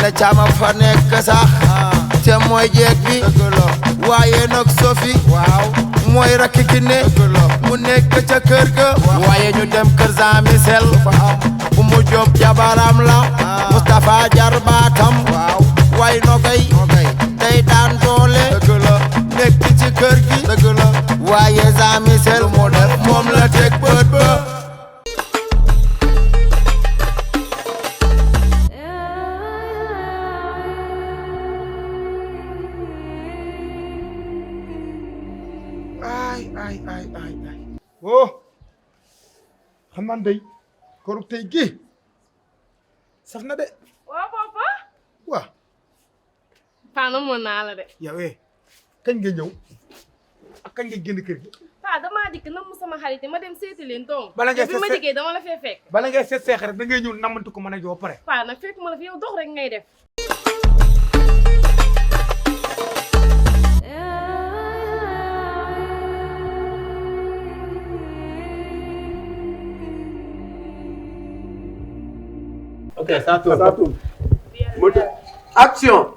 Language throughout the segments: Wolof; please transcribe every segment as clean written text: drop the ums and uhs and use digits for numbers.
ne caama fa nekk sax te mooy jeeg bi waaye nag Sophie waaw mooy rakki ki ne mu nekk ca kër ga waaye ñu dem kër Jean Michel bu mu jóob jabaram la Moustapha jarbaatam waaye nogay day daan doole nekk ci kër gi waaye Jean Michel mu def moom la teg bët ba ay oh xam naa day korug tey gi saf na de waaw papa waaw paana mën naa la de yow kañ nga ñëw ak kañ nga génn kër gi paa damaa dikk nam mu sama xarit ma dem seeti leen toom bala ngay bi ma dikkee dama la fee fekk bala ngay seet seex rek da ngay ñëw namantu ko mën a joo pare paa nag fekk ma la fi yow dox rek ngay def Ok, ça tourne. Moteur. Action.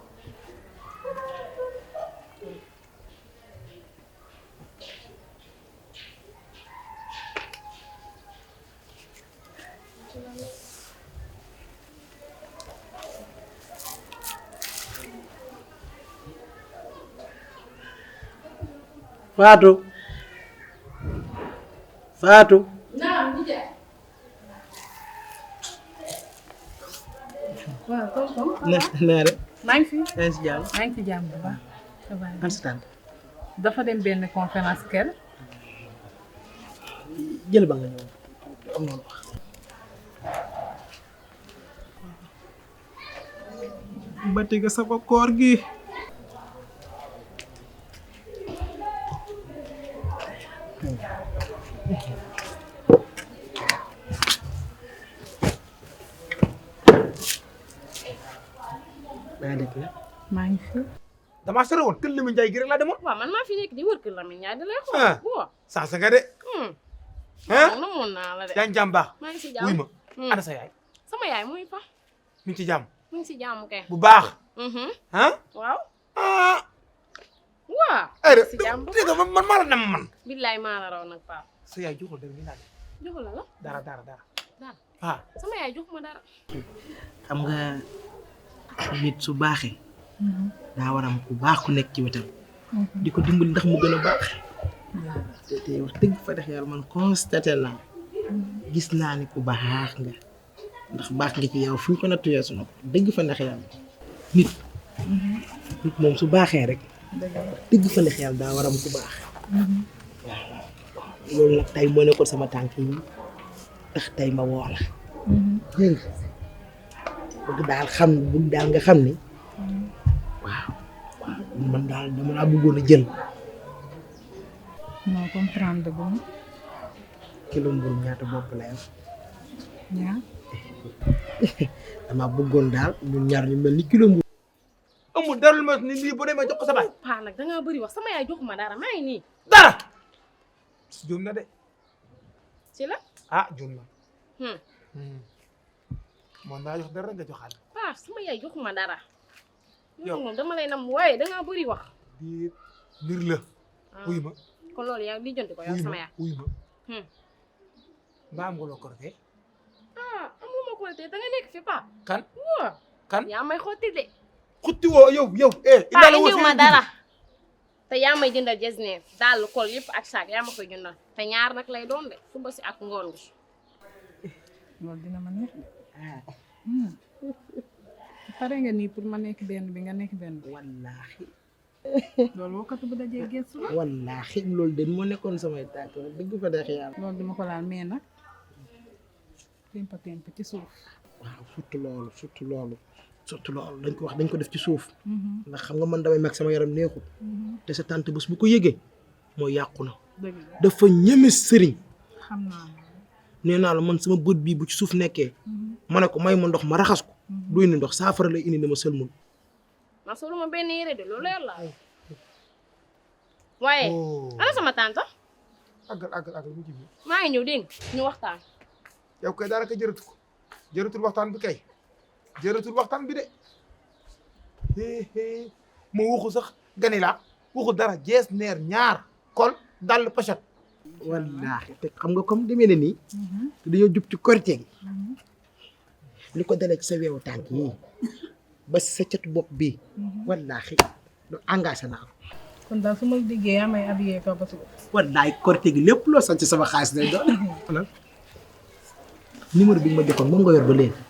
Fatou. naam di jaay waaw tonton nee de. maa ngi fi yaa ngi si jàmm. maa ngi ci jàmm bu baax. an si tànn. dafa dem benn conférence kër. jël ba nga ñëw am noonu wax. bati nga sama koor gi. maa ngi fi. damaa sore woon kër Lamine Ndiaye gi rek laa demoon waaw man maa fi nekk di wër kër Lamine Ndiaye di lay xool waaw saa sa nga de na moon naa la de yaa ngi jàmm baax maa ngi si wuy jàmm ma ana sa yaay sama yaay muy fa mi ngi ci jàmm mu ngi si jàmm kay bu baax waaw ah waaw ay de si jàmm dégg nga man maa la nam man billaay maa la raw nag paa sa yaay joxul dara ni laa joxu la la dara dara ah sama yaay jox ma dara xam nga nit su baaxee daa war am ku baax ku nekk ci wetam di ko dimbali ndax mu gën a baax te wax dëgg fa def yàlla man constaté naa gis naa ni ku baax nga ndax baax nga ci yow fu ñu ko nattu yeesu na ko dëgg fa neex yàlla nit moom su baaxee rek dëgg fa neex yàlla daa war am ku baax waaw loolu nag tey moo nekkoon sama tànk yi tax tey ma woo la dégg nga bëgg daal nga xam ni waaw man daal dama laa bëggoon a jël non comprendre bu ma. kilo mburu ñaata bopp la yow ñaar. dama bëggoon daal ñun ñaar ñu mel ni kilo mburu amul dara lu ma ni lii boo demee jox ko sa baay paa nag dangaa bëri wax sama yaay jox ma dara maa ngi nii dara juum na de ci la ah juum na moom naa jox dara nga joxaat paa sama yaay jox ma dara yow yow moom dama lay nam waaye dangaa bëri wax di mbir la wuy ma kon loolu yaa li jonti ko yow sama yaay wuy ma mbaa am nga loo korte am lu ma ko tee da nga nekk fi paa kan waaw kan yaa may xotti de xutti woo yow paa indiw ma dara te yaa may jëndal jesneer daal kol yëpp ak saak yaa ma koy jëndal te ñaar nag lay doon de suba si ak ngoon gi loolu dina ma neex de. pare nga nii pour ma nekk benn bi nga nekk benn bi. wallaahi loolu wokkatu bu dajee gëstu la. wallaahi loolu de moo nekkoon samay tànk dëgg fa neex yàlla loolu duma ko laal mais nag temp ci suuf. waaw surtout loolu dañ ko wax dañ ko def ci suuf ndax xam nga man damay mag sama yaram neexut te sa tante bés bu ko yëgee mooy yàqu na dëgg la dafa ñeme sëriñ xam naa nee naa la man sama bët bii bu ci suuf nekkee ma ne ko may ma ndox ma raxas ko du indi ndox saafara lay indi dama sëlmul ma solu ma benn yére de loolu leer la waaye ana sama tante àggal mu ci biir maa ngi ñëw dégg ñu waxtaan yow kay daanaka jërëtul waxtaan bi kay jërëtul waxtaan bi de ma waxu sax gani la waxu dara jees neer ñaar kol dal pachat wallaahi te xam nga comme demee na nii te dañoo jub ci korite gi li ko dalee ci sa weewu tànk yi ba sa catu bopp bi wallaahi lu engagé naa ko kon daal su ma déggee yaa may habillé ko ba suba. wallaahi korite gi lépp loo sant sama xaalis lay doon xoolal numéro bi nga ma joxoon moom nga yor ba léegi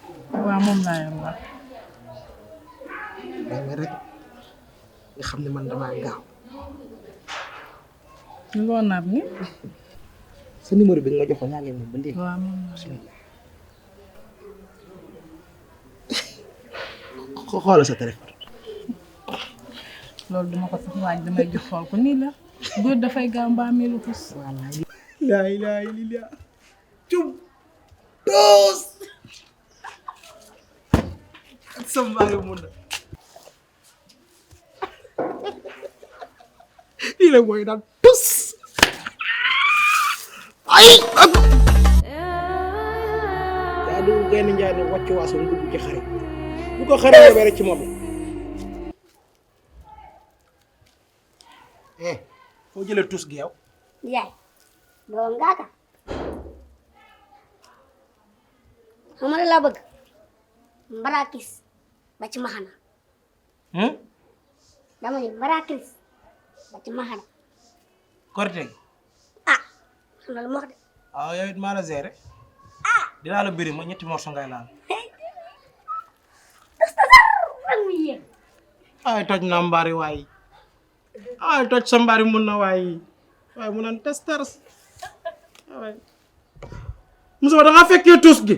waaw moom laa yor waaw. mais rek nga xam ne man damaa gaaw loo nar ni. sa numéro bi nga ma joxoon yaa ngi moom ba léegi waaw moom laa yor. xoolal sa téléphone loolu duma ko sax waaj damay jox xool ko nii la góor dafay gaaw mbaa meelu xus. wallaahi laa ilaaha illallaah cum toos ak sa mbaari mun na lii la mooy daal tus ay ak daa du genn njaay ne wàcc waaso dugg ci xare bu ko xare yobee rek ci moom foo jëlee tus gi yow yaay doo ngaaka xam nga la bëgg mbarakis ba ci maxana dama ni mbarakis ba ci maxana korite gi ah xam na lu ma wax de waaw yow it maa la géré dinaa la bëri ma ñetti morso ngay laal rang mu yéen ay toj na mbaari waay ay toj sa mbaari mun na waay waaye mu naan testers waay Moussa da nga fekkee tus gi